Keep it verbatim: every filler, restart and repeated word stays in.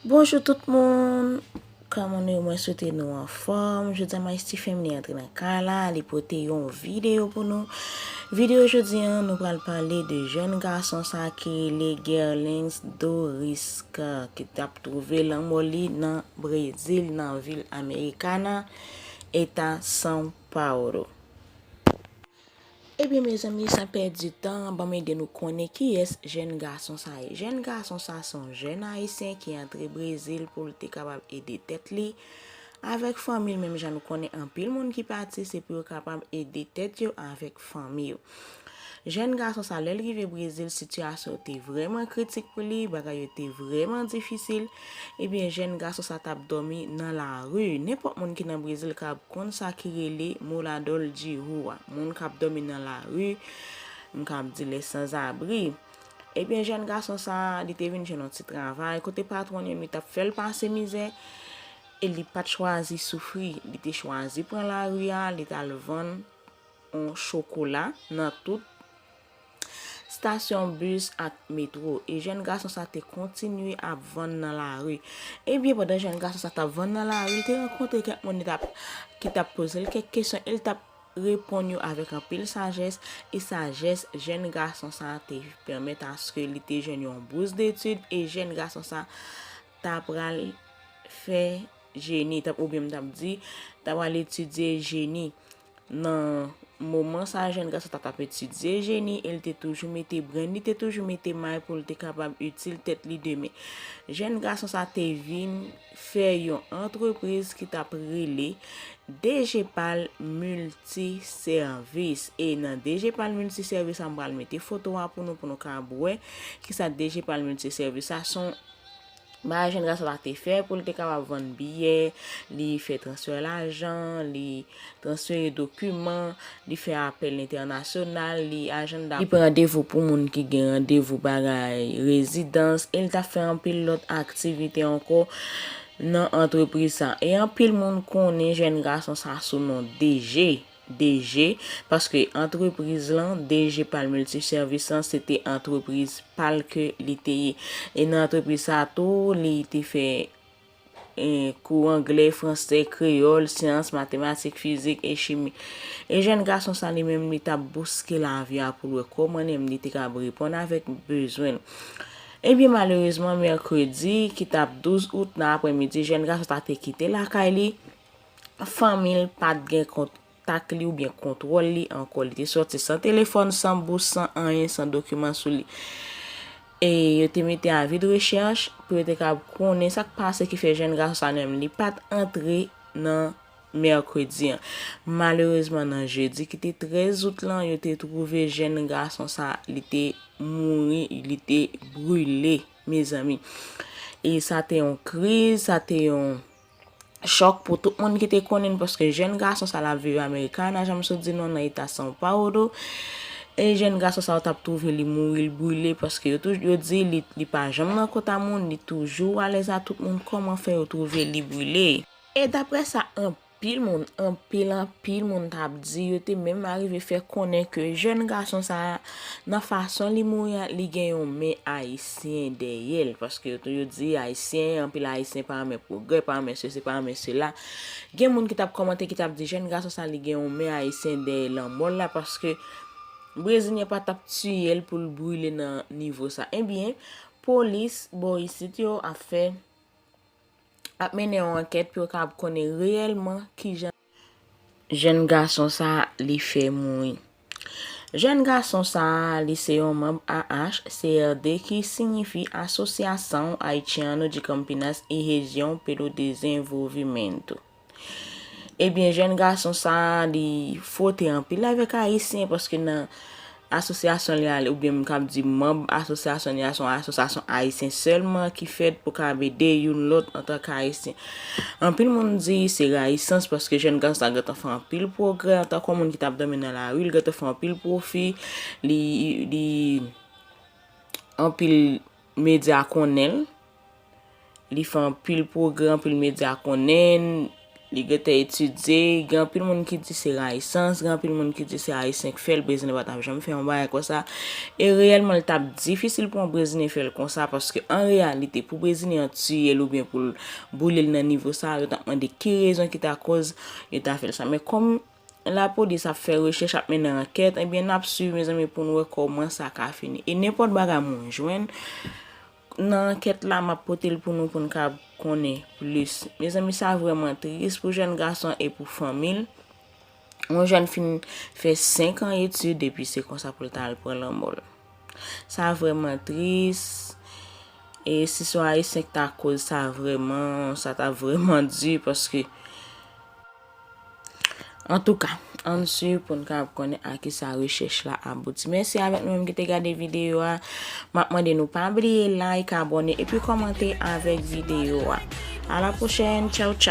Bonjou tout moun. Kòman nou ye? Mwen swete nou anfòm. Jodi a Maesty Family antre nan kay la, li pote yon videyo pou nou. Videyo jodi a, nou pral pale de jèn gason sa ki rele Gerlens Doriska, ki t ap twouve lanmò li nan Brezil, nan vil Americana, eta São Paulo. Ebyen, mezanmi, san pèdi tan, ban m ede nou konnen kiyès jèn gason sa ye. Jèn gason sa se yon jèn ayisyen ki antre Brezil pou l te kapab ede tèt li avèk fanmi l. Menm jan nou konnen, anpil moun ki pati, se pou yo kapab ede tèt yo avèk fanmi yo. Jèn gason sa, lè l rive Brezil, sitiyasyon yo te vrèman kritik pou li, bagay yo te vrèman difisil. Ebyen, jèn gason sa t ap dòmi nan lari. Nenpòt moun ki nan Brezil ka konn sa ki rele morador de rua, moun k ap dòmi nan lari, m kab di les sans-abri. Ebyen, jèn gason sa, li te vin jwenn yon ti travay kote patwòn li t ap fè l pase mizè, e li pa t chwazi soufri. Li te chwazi pran lari a, li t al vann yon chokola nan tout stasyon bis ak metwo, e jèn gason sa te kontinye ap vann nan lari. Ebyen, pandan jèn gason sa t ap vann nan lari, li te rankontre kèk moun ki t ap, ki t ap poze l kèk kesyon, e l t ap reponn yo avèk anpil sajès, e sajès jèn gason sa te pèmèt aske li te jwenn yon bous detid, e jèn gason sa ta pral fè jeni, t ap, oubyen m t ap di, ta pral etidye jeni. Nan moman sa, jèn gason sa t ap etidye jeni, e l te toujou mete brenn, li te toujou mete may pou l te kapab itil tèt li demen. Jèn gason sa te vin fè yon antrepriz ki t ap rele Dejepal Multiservis. E nan Dejepal Multiservis sa, m pral mete foto a pou nou, pou nou ka wè kisa Dejepal Multiservis sa. Se yon bagay jèn gason la te fè pou l te kapab vann biyè, li fè transfè lajan, li transfere dokiman, li fè apèl entènasyonal, li ajanda, li pran randevou pou moun ki gen randevou bagay rezidans, e l t ap fè anpil lòt aktivite ankò nan antrepriz sa. E anpil moun konnen jèn gason sa sou non D J. D J, paske antrepriz lan, D J Pal Multiservis lan, se te antrepriz pa l ke li te ye. E nan antrepriz sa tou, li te fè, eh, kou anglè, fransè, kreyòl, syans, matematik, fizik e chimi. E jèn gason sa li menm, li t ap bouske lavi a pou l wè kòman li menm li te kab reponn avèk bezwen l. Ebyen, malerezman, mèkredi, ki t ap douz out nan aprèmidi, jèn gason sa te kite lakay li. Fanmi l pa t gen kontak li oubyen kontwòl li ankò. Li te sòti san telefòn, san bous, san anyen, san dokiman sou li. E yo te mete avi de rechèch pou yo te kab konnen sa k pase ki fè jèn gason sa menm li pa t antre nan mèkredi an. Malerezman, nan jedi ki te trèz out lan, yo te twouve jèn gason sa, li te mouri, li te brile, mezanmi. E sa te yon kriz, sa te yon chòk pou tout moun ki te konnen l, paske jèn gason sa l ap viv Americana, jan m sot di nou, nan eta São Paulo. E jèn gason sa yo t ap twouve li mouri, l brile, paske yo touj-, yo di li, li pa janm nan kont a moun, li toujou alèz a tout moun. Kòman fè yo twouve li brile? E daprè sa anpil moun, anpil, anpil moun t ap di, yo te menm arive fè konnen ke jèn gason sa a, nan fason li mouri a, li gen yon men ayisyen dèyè l. Paske yo, yo di ayisyen, anpil ayisyen pa renmen pwogrè, pa renmen sesi, pa renmen sela. Gen moun ki t ap kòmante, ki t ap di jèn gason sa, li gen yon men ayisyen dèyè lanmò l la, paske brezilyen pa t ap tiye l pou l brile nan nivo sa. Ebyen, polis bò isit yo ap fè, ap mennen yon ankèt pou yo kab konnen reyèlman kijan jèn gason sa a, li fè mouri. Jèn gason sa a, li se yon manm A H C R D, ki siyifi Associação Haitiano de Campinas e Região pelo Desenvolvimento. Ebyen, jèn gason sa a, li fwote anpil avèk ayisyen, paske nan asosyasyon li a, oubyen m kab di manm asosyasyon li a, se yon asosyasyon ayisyen sèlman ki fèt pou kab ede youn lòt antanke ayisyen. Anpil moun di se rayisans, paske jèn gason sa gentan fè anpil pwogrè antanke yon moun ki t ap dòmi nan lari, li gentan fè anpil pwofi, li, li, anpil medya konnen l, li fè anpil pwogrè, anpil medya konnen l, Li gentan etidye, gen anpil moun ki di se rayisans, gen anpil moun ki di se Ayisyen k fè l, Brezilyen pa t ap janm fè yon bagay konsa. E reyèlman, li t ap difisil pou yon Brezilyen fè l konsa, paske an reyalite, pou Brezilyen an tiye l oubyen pou l boule l nan nivo sa, yo t ap mande ki rezon ki ta koz yo ta fè l sa. Men kòm lapolis ap fè rechèch, ap mennen ankèt, ebyen, n ap swiv, mezanmi, pou n wè kòman sa ka fini. E nenpòt bagay mwen jwenn, nan ankèt la, m ap pote l pou nou, pou n ka konnen plis. Mezanmi, sa vrèman tris pou jèn gason e pou fanmi l. Yon jèn fin fè senk an etid, epi se konsa pou l ta al pran lanmò l. Sa vrèman tris. E si se yon Ayisyen ki ta koz sa vrèman, sa ta vrèman di, paske Antouka, ann swiv pou n kapab konnen a kisa rechèch la abouti. Mèsi avèk nou menm ki te gade videyo a. M ap mande nou pa bliye like, abòne, epi kòmante avèk videyo a. A la pwochèn, tchaw tchaw.